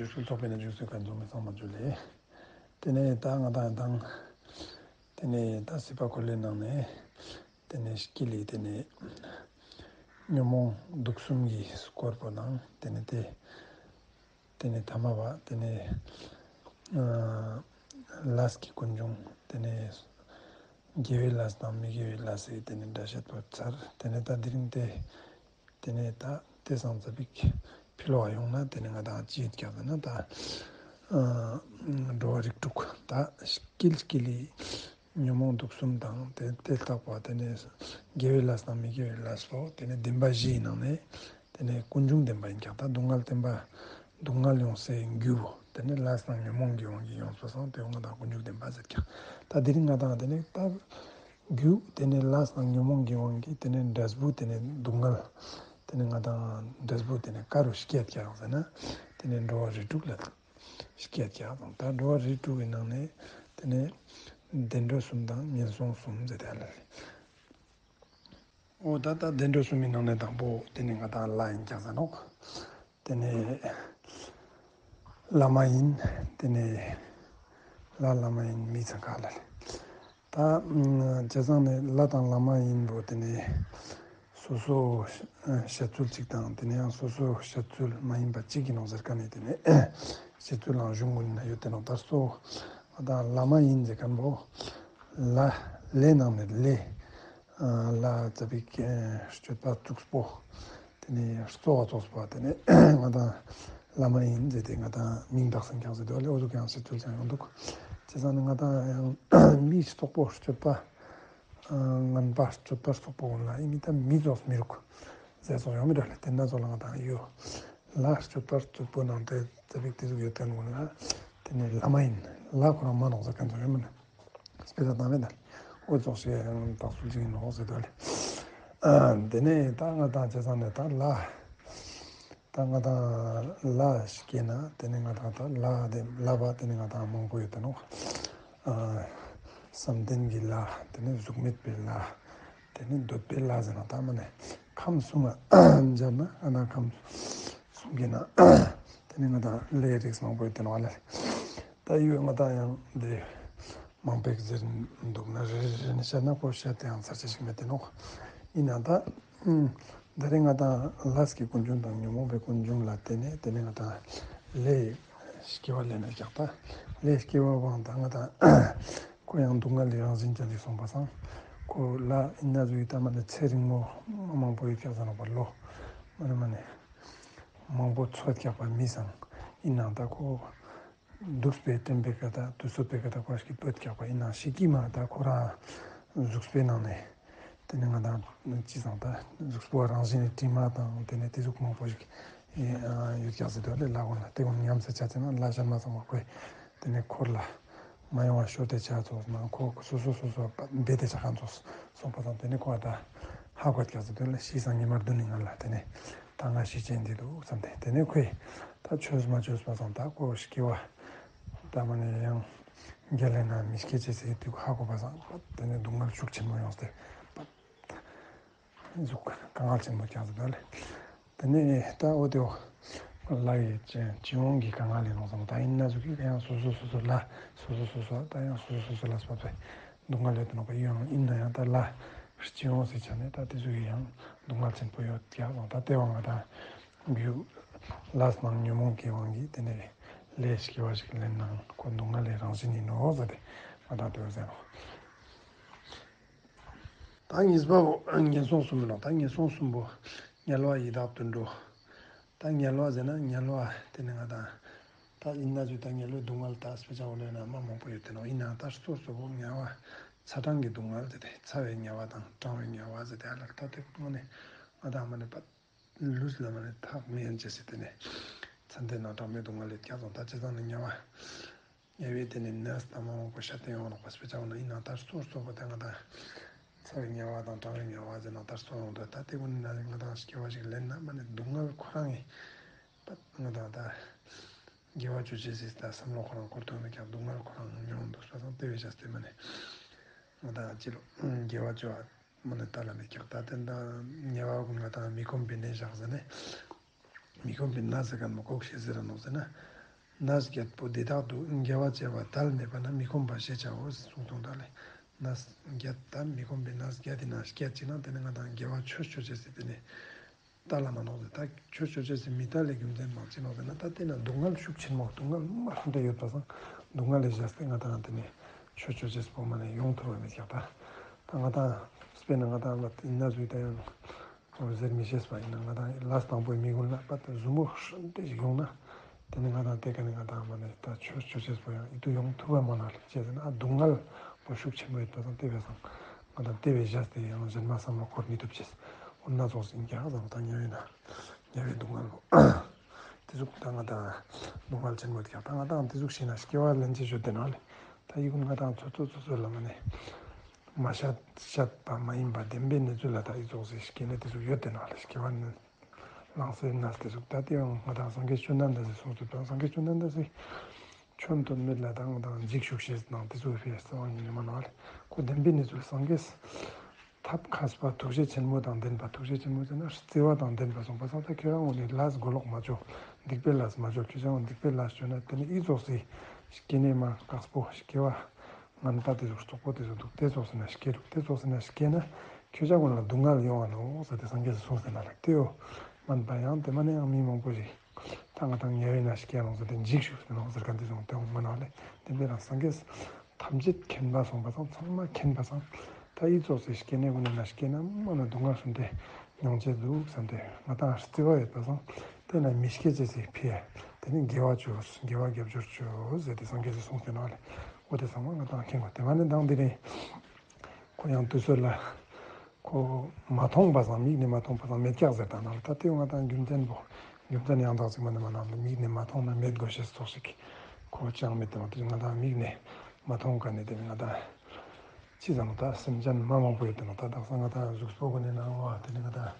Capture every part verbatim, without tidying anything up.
བཞུགས་སུ་ཚོགས་པའི་ནང་བཞུགས་སུ་ཁ་འཛོམས་པའི་ཚང་མ་ཇུ་ལེ། དེ་ནས་ད་ང་དང་དང་། དེ་ནས་ད་སྲིད་པ་འཁོར་ལོའི་ནང་ནས། དེ་ནས་དཀྱིལ་ལས་དེ་ནས། ཉོན་མོངས་དུག་གསུམ་གྱི་སྐོར་པོ་ནང་དེ་ནས་དེ། དེ་ནས་ཐ་མ་བ་དེ་ནས། ཨ་ལས་ཀྱི་ཀུན་འབྱུང་དེ་ནས། དགེ་བའི་ལས་དང་མི་དགེ་བའི་ལས་སི་དེ་ནས་འགྲེལ་བཤད་པོ་ཚར། དེ་ནས་ད་དེ་རིང་དེ། དེ་ནས་ད་དེ་སང་ཙ་པིག་ཕི་ལོག་ཡོང་ན་དེ་ནས་ང་དང་ཅི་ཡོད་ཀྱག་ཟེར་ན་ད། ཨ་འགྲོ་བ་རིགས་དྲུག་ད་དཀྱིལ་དཀྱིལ་ལི་ཉོན་མོངས་དུག་གསུམ་དང་དེ་དེ་ལྟག་པ་དེ་ནས་དགེ་བའི་ལས་དང་མི་དགེ་བའི་ལས་སོགས་དེ་ནས་བདེན་པ་བཞིའི་ནང་ནས་དེ་ནས་ཀུན་འབྱུང་བདེན་པ་ཡིན་ཀྱག་ད་སྡུག་བསྔལ་བདེན་པ། སྡུག་བསྔལ་ཡོང་སའི་རྒྱུ་བོ་དེ་ནས་ལས་དང་ཉོན་མོངས་ཀྱི་དབང་གིས་ཡོངས་པ་སང་དེ་ང་དང་ཀུན་འབྱུང་བདེན་པ་ཟེར་ཀྱག་ད་དེ་རིང་ང་དང་དེ་ནས་ད། རྒྱུ་དེ་ནས་ལས་དང་ཉོན་མོངས་ཀྱི་དབང་གིས་དེ་ནས་འབྲས་བུ་དེ་ནས་སྡུག་བསྔལ། དེ་ནས་ང་དང་འབྲས་བུ་དེ་ནས་ག་རུ་སྐྱེད་ཀྱག་ཟེར་ན། དེ་ནས་འགྲོ་བ་རིགས་དྲུག་ལ་སྐྱེད་ཀྱག་དང་ད་འགྲོ་བ་རིགས་དྲུག་གི་ནང་ནས་དེ་ནས་བདེ་འགྲོ་གསུམ་དང་ངན་སོང་གསུམ་ཟེར་དེ་ལ་ལས། འོ་ད་ད་བདེ་འགྲོ་གསུམ་གྱི་ནང་ནས་དང་པོ་དེ་ནས་ང་དང་ལ་ཡིན་ཀྱག་ཟེར་ནོག་དེ་ནས་ལ་མ་ཡིན། དེ་ནས་ལ་ལ་མ་ཡིན་མི་ཚང་ཁ་ལ་ལས། ད་བྱས་ཙང་ནས་ལ་དང་ལ་མ་ཡིན་པོ་དེ་ནས་སོ་སོ་བཤད་ཚུལ་གཅིག་དང་དེ་ནས་ཡང་སོ་སོ་བཤད་ཚུལ་མ་ཡིན་པ་གཅིག་གི་ནང་ཟེར་ཀ་ནས་དེ་ནས་བཤད་ཚུལ་ལའང་གཞུང་ངོ་ནས་ཡོད་དེ་ནོ། ད་སོ་ང་དང་ལ་མ་ཡིན་ཟེར་མཁན་པོ་ལ་ལས་ནང་ནས་ལས། ལ་ཙ་པིག་སྤྱོད་པ་རྩུགས་པོ། དེ་ནས་གཙོ་བ་རྩོགས་པ་དེ་ནས་ང་དང་ལ་མ་ཡིན་ཟེར་ཏེ་ང་དང་མིང་བཏགས་སེ་ཀྱང་ཟེར་དུས་ལས་འོ་ཟུག་ཀྱང་ཟེར་དུས་ཀྱང་ཡོང་འདུག་བྱས་ཙང་ནས་ང་དང་ཡང་མི་རྩོག་པོ་སྤྱོད་པ། ངན་པ་སྤྱོད་པ་རྩོག་པོ་ཀུན་ལ་ཡིན་མི་ད་མི་རྩོགས་མི་རུག་ཟེར་སོགས་ཡོང་མི་འདྲ་ལས་དེ་འདྲ་ཚོ་ལ་ང་དང་ཡོད། ལ་སྤྱོད་པ་རྩུགས་པོ་ནང་དེ་ཙ་པིག་དེ་ཟུག་ཡོད་མཁན་ཀུན་ལ་དེ་ནས་ལ་མ་ཡིན། ལ་ཁོ་རང་མ་ནོག་ཟེར་མཁན་ཚོ་ཡོད་མི་འདྲ། དཔེ་ཆ་བཏང་བས་ན། འོ་ཙོག་ཞེས་ཡང་དག་སུ་ཅིག་ཡིན་ནོ་ཟེར་དོ་ལེ། ཨ་དེ་ནས་ད་ང་དང་བྱས་ཙང་ནས་ད་ལ། ད་ང་དང་ལ་ཞིག་སྐྱེས་ན་དེ་ནས་ང་དང་ད་ལ་དེ་ལ་བ་དེ་ནས་ང་དང་མང་པོ་ཡོད་དེ་ནོ། ཨ་བསམ་གཏན་གྱི་ལ། དེ་ནས་གཟུགས་མེད་པའི་ལ། དེ་ནས་འདོད་པའི་ལ་ཟེར་ན་ད་མ་ནས་ཁམས་གསུམ་ལ་སྦྱར་ན་ང་དང་ཁམས་གསུམ་གྱི་ནང་དེ་ནས་ང་དང་ལས་རིགས་མང་པོ་ཡོད་དེ་ནོ་ལེ། ད་ཡོད་ང་དང་ཡང་འདི། མང་པོ་ཟེར་འདུག་ན་རེ་རེ་ནས་བཤད་ན་ཁོ་བཤད་དེ་ཡང་ཚར་ཆ་ཞིག་མེད་དེ་ནོ། ཡིན་ན་ད། ད་རེས་ང་དང་ལས་ཀྱི་ཀུན་འབྱུང་དང་ཉོན་མོངས་པའི་ཀུན་འབྱུང་ལ་བརྟེན་ནས་དེ་ནས་ང་དང་ལས་སྐྱེ་བ་ལེན་ན་ཀྱག་ད། ལས་སྐྱེ་བ་བང་ད་ང་དང་ཁོ་ཡང་སྡུག་བསྔལ་ལས་རང་བཞིན་ཅན་ཞིག་སོང་པ་སང་ཁོ་ལ་ཡིན་ན་ཟུག་ཡིན་ད་མ་ནས་ཚེ་རིང་མོ་མང་པོ་ཡོད་ཀྱག་ཟེར་ནོ་པ་ལོ། མ་ནས་མ་ནས་མང་པོ་འཚོ་ཀྱག་པ་མི་སང་ཡིན་ན་ད་ཁོ། འདུག་པའི་དྲན་པའི་ཀ་ད་དུས་ཚོད་པའི་ཀ་ད་ཁོ་ཞིག་བོད་ཀྱག་པ་ཡིན་ན་ཤི་ཀི་མ་ད་ཁོ་རང་གཟུགས་པོའི་ནང་ནས་དེ་ནས་ང་དང་ཅི་ཙང་ད་གཟུགས་པོ་རང་བཞིན་ནས་དྲི་མ་དང་དེ་ནས་དེ་ཟུག་མང་པོ་ཞིག་ཡོད་ཀྱག་ཟེར་དུས་ལས་ལ་གོ་ན་དེ་ཀུན་ཉམས་སུ་བྱ་ཚེ་ན་ལ་གཞན་མ་ཚང་མ་ཁོས་དེ་ནས་འཁོར་ལ་མ་ཡོང་བ་ཤོར་ཏེ་བྱ་ཚོགས་ནང་ཁོ་སོ་སོ་སོ་སོ་འབད་དེ་བྱ་གང་ཚོགས་སོང་པ་དང་དེ་ནས་ཁོ་ད་ཧ་གོ་ཀྱག་ཟེར་དུས་ལས་ཤི་སང་ཉི་མ་བདུན་ནི་ང་ལ་དེ་ནས་ད་ང་ཤི་ཅན་འདི་འདུག་བསམ་སྟེ་དེ་ནས་ཁོས་ད་ཆོས་མ་ཆོས་པ་སང་ད་ཁོ་སྐྱེ་བ། ད་མ་ནས་ཡང་རྒྱལ་ལས་ན་མི་སྐྱེ་ཅེས་ཟེར་དུས་ཧ་གོ་བ་སང་དེ་ནས་སྡུག་བསྔལ་ཤུགས་ཆེན་པོ་ཡོང་སྟེ་ཟུག་དཀའ་ངལ་ཆེན་པོ་ཀྱང་ཟེར་དོ་ལེ། དེ་ནས་ད་འོ་དེ་ལ་ཡི་སྤྱི་ཡོངས་ཀྱི་དཀའ་ངལ་ལས་ནང་བཟུང་ད་ཡིན་ན་ཟུག་གི་ཡང་སོ་སོ་སོ་སོ་ལ་སོ་སོ་སོ་སོ་ད་ཡང་སོ་སོ་སོ་སོ་ལ་སོགས་པའི་སྡུག་བསྔལ་ཡོད་དུ་ནོ་པ་ཡོང་ཡིན་ན་ཡང་ད་ལ་སྤྱི་ཡོངས་ཟེར་ཆ་ནས་ད་དེ་ཟུག་གི་ཡང་སྡུག་བསྔལ་ཆེན་པོ་ཡོད་ཀྱང་ད་དེ་བ་ང་ད། རྒྱུ། ལས་དང་ཉོན་མོངས་ཀྱི་དབང་གིས་དེ་ནས་ལས་སྐྱེ་བ་ཞིག་ལེན་ནའང་ཁོ་སྡུག་བསྔལ་ལས་རང་བཞིན་ཡིན་ནོ་ཟེར་ཏེ་ང་དང་དེ་བས་ཟེར་རོ། ད་གཉིས་པ་བོ་ངན་སོང་གསུམ་ལ་ད་ངན་སོང་གསུམ་པོ་དམྱལ་བ་ཡི་དྭགས་དུད་འགྲོ། ད་དམྱལ་བ་ཟེར་ན་དམྱལ་བ་དེ་ནི་ང་དང་ད་ཡིན་ན་ཚོད་ད་དམྱལ་བའི་སྡུག་བསྔལ་ད་སྤེ་ཆ་འོ་ལས་ན་མ་མང་པོ་ཡོད་དེ་ནོ་ཡིན་ནའང་ད་གཙོ་གཙོ་བོ་དམྱལ་བ་ཚ་གྲང་གི་སྡུག་བསྔལ་ཟེར་ཏེ་ཚ་བའི་དམྱལ་བ་དང་གྲང་བའི་དམྱལ་བ་ཟེར་ཏེ་ཨ་ལ་ད་དེ་དངོས་ནས་ང་དང་མ་ནས་པ། ལུས་ལ་མ་ནས་ཐག་མེད་ཅེས་ཟེར་ཏེ་ནས། ཚེ་འདི་ནང་གྲངས་མེད་སྡུག་བསྔལ་ལས་བསྐྱབས་སོང་ད་བྱས་ཙང་ནས་དམྱལ་བ། དམྱལ་བའི་དེ་ནས་ནས་ད་མ་འོངས་པ་ཤ་སྟེ་ཡོང་ནོག་པ་སྤེ་ཆ་འོ་ན་ཡིན་ནའང་ད་གཙོ་གཙོ་བོ་དེ་ང་དང་། ཚ་བའི་དམྱལ་བ་དང་གྲང་བའི་དམྱལ་བ་ཟེར་ན་ད་གཙོ་ཡོང་དུས་ད་དེ་ཀུན་ནི་ན་ང་དང་སྐྱེ་བ་ཞིག་ལེན་ན་མ་ནས་སྡུག་བསྔལ་ཁོ་རང་ངི། ད་ང་དང་ད། དགེ་བ་ཅོ་ཅེས་ཟེར་ད་བསམ་བློ་ཁོ་རང་འཁོར་ཐུབ་མེད་ཀྱང་སྡུག་བསྔལ་ཁོ་རང་མྱོང་འདུག་ས་དང་དེ་བས་བྱས་ཏེ་མ་ནས། ང་དང་ཅི་ལོ་དགེ་བ་ཅོ་བ། མ་ནི་ད་ལ་མི་ཀྱག་ད་དེ་འདྲ་དམྱལ་བ་ཀུན་ང་དང་མི་ཁོམ་པའི་གནས་བཞག་ཟེར་ནས། མི་ཁོམ་པའི་ན་ཟེར་ག་མ་ལྐོག་ཤེས་ཟེར་ར་ནོག་ཟེར་ན། གནས་བརྒྱད་པོ་འདི་དག་ཏུ་དགེ་བ་བྱས་པ་དལ་མེད་པ་ན་མི་ཁོམ་པ་ཞེས་བྱའོ་གསུངས་དོན་དག་ལས། གནས་བརྒྱད་དང་མི་ཁོམ་པའི་གནས་བརྒྱད་དེ་ན་བརྒྱད་ཅིག་ན་དེ་ནི་ང་དང་དགེ་བ་ཆོས་སྤྱོད་བྱེད་ཟེར་དེ་ནི་ལྟ་ལ་མ་ནོག་ཟེར། ད་ཆོས་སྤྱོད་བྱེད་ཟེར་མི་ལྟ་ལས་རྒྱུ་མཚན་མང་ཅི་ནོག་ཟེར་ན། ད་དེ་ན་སྡུག་བསྔལ་ཤུགས་ཆེན་མོ་སྡུག་བསྔལ་མ་ཤུགས་འདྲ་ཡོད་པ་སང་སྡུག་བསྔལ་ལས་བཞག་སྟེ་ང་དང་དེ་ནི་ཆོས་སྤྱོད་བྱེད་སྤོ་མ་ནས་ཡོང་ཐུབ་པ་མེད་ཀྱག་ད་ད་ང་དང་དཔེར་ན་ང་དང་ལ་ཡིན་ན་ཟུག་ད་ཡང་། ཟེར་མི་ཤེས་པ་ཡིན་ན་ང་དང་ལས་དང་པོའི་མི་ཀུན་ལ་པ་ཏི་ཟུ་མོ་ཧྲན་ཏེ་ཞིག་ཡོང་ན། དེ་ནི་ང་དང་དེ་ག་ནི་ང་དང་མ་ནི་ད་ཆོས་ཆོས་ཅེས་པོ་ཡང་ཡིད་དུ་ཡོང་ཐུབ་པ་མ་ན་ལ་བྱས་ཟིན་ཨ་སྡུག་བསྔལ་པོ་ཤུགས་ཆེན་པོ་ཡོད་པ་དང་དེ་བས་སང་ང་དང་དེ་བས་བཞག་སྟེ་ཡང་གཞན་མ་བསམ་བློ་འཁོར་མི་ཐུབ་ཅེས། འོ་ན་ཙོགས་ཡིན་ཀྱང་ང་དང་ད་ཉལ་བའི་ན་ཉལ་བའི་སྡུག་བསྔལ་པོ། དེ་ཟུག་ད་ང་དང་སྡུག་བསྔལ་ཆེན་པོ་ཡོད་ཀྱང་ད་ང་དང་དེ་ཟུག་ཤེས་ན་སྐྱེ་བ་ལེན་ཅེས་ཡོད་དེ་ན་ལེ། ད་ཡི་ཀུན་ང་དང་ཚོ་ཚོ་ཚོ་ཚོ་ལ་མ་ནི། མ་བཤད་བཤད་པ་མ་ཡིན་པ་བདེན་པའི་གནས་ཚུལ་ལ་ད་ཨི་ཙོགས་སེ་སྐྱེ་གནས་དེ་ཚོ་ཡོད་དེ་ན་ལ་སྐྱེ་བ་ནི་བླང་སེ་ན་དེ་ཚོ་ད་དེ་ཡང་ང་དང་སངས་རྒྱས་བཅོམ་ལྡན་འདས་སེ་གསུངས་ཚུལ་དང་སངས་རྒྱས་བཅོམ་ལྡན་འདས་སེ་ཆོས་དོན་མེད་ལ་ད་ང་དང་འཇིགས་ཤུགས་ཤེས་དང་དེ་ཚོ་ཕེ་སེ་བ་ཡིན་ནི་མ་ན་ལ་ཁོ་བདེན་པའི་གནས་ཚུལ་སངས་རྒྱས་ཐབས་མཁས་པ་ཐུགས་རྗེ་ཆེན་མོ་དང་ལྡན་པ་ཐུགས་རྗེ་ཆེན་མོ་ཟེར་ན་བརྩེ་བ་དང་ལྡན་པ་སོང་པ་སང་ད་ཁྱོད་རང་ངོ་ནས་ལས་མགོ་ལོག་མ་བཅོ། སྡིག་པའི་ལས་མ་བཅོ་ཁྱོད་རང་སྡིག་པའི་ལས་བཅོ་ན་དེ་ནི་ཨི་ཙོགས་སེ་སྐྱེ་གནས་མ་དཀགས་པོ་སྐྱེ་བ། ངན་པ་དེ་ཚོ་རྩོག་པོ་དེ་ཚོ་འདུག་དེ་ཚོ་ཟེར་ན་སྐྱེ་འདུག་དེ་ཚོ་ཟེར་ན་སྐྱེ་ན་ཁྱོད་ཅག་ཀུན་ལ་སྡུག་བསྔལ་ཡོང་བ་ནོ་ཟེར་ཏེ་སངས་རྒྱས་སུ་གསུངས་ཟེར་ན་ལ་དེའོ། སྨན་པ་ཡང་དེ་མ་ནས་ཡང་མི་མང་པོ་ཞིག་ད་ང་དང་ཉལ་བའི་ན་སྐྱེ་ཡོང་ཟེར་ཏེ་འཇིགས་ཤུགས་ཟེར་ནོ་ཟེར་ག་འདི་སོང་དེ་འོང་མ་ནོ་ལེ། དེ་འདྲ་རང་སངས་རྒྱས་ཐམས་ཅད་མཁྱེན་པ་སོང་པ་སང་ཚང་མ་མཁྱེན་པ་སང་ད་ཨི་ཙོགས་སེ་སྐྱེ་གནས་ཀུན་ན་སྐྱེ་ན་མ་ན་སྡུག་བསྔལ་སུམ་དེ་མྱོང་ཆེ་འདུག་བསམ་སྟེ་ང་དང་རྩི་བ་ཡོད་པ་སང་དེ་ན་མི་སྐྱེ་ཅེས་སི་ཕི་ཡ་དེ་ནི་དགེ་བ་བཅོས་དགེ་བ་རྒྱབ་སྐྱོར་བཅོས་ཟེར་ཏེ་སངས་རྒྱས་སུ་གསུངས་ཟེར་ནོ་ལེ། འོ་དེ་ཚང་མ་ང་དང་མཁྱེན་དགོས། དེ་མ་ནི་མདང་དེ་རིང་ཁོ་ཡང་དུས་ཚོད་ལ་ཁོ་མ་མཐོང་པ་སང་མིག་ནས་མ་མཐོང་པ་སང་མེད་ཀྱག་ཟེར་དང་ན་ལ་ད་དེ་ང་དང་རྒྱུ་མཚན་པོ་རྒྱུ་མཚན་ཡང་དག་ཅིག་མ་ནི་མ་ནང་ལ་མིག་ནས་མ་མཐོང་ན་མེད་དགོས་ཤེས་ཙོགས་ཤིག་ཁོ་ཅང་མེད་དང་དེ་ང་དང་མིག་ནས་མ་མཐོང་ག་ནས་དེ་ང་དང་ཅི་ཙམ་ད་སེམས་ཅན་མ་མང་པོ་ཡོད་དེ་ན་ད་དག་ས་ང་དང་གཟུགས་པོ་ག་ནས་ནང་བ་དེ་ནི་ང་དང་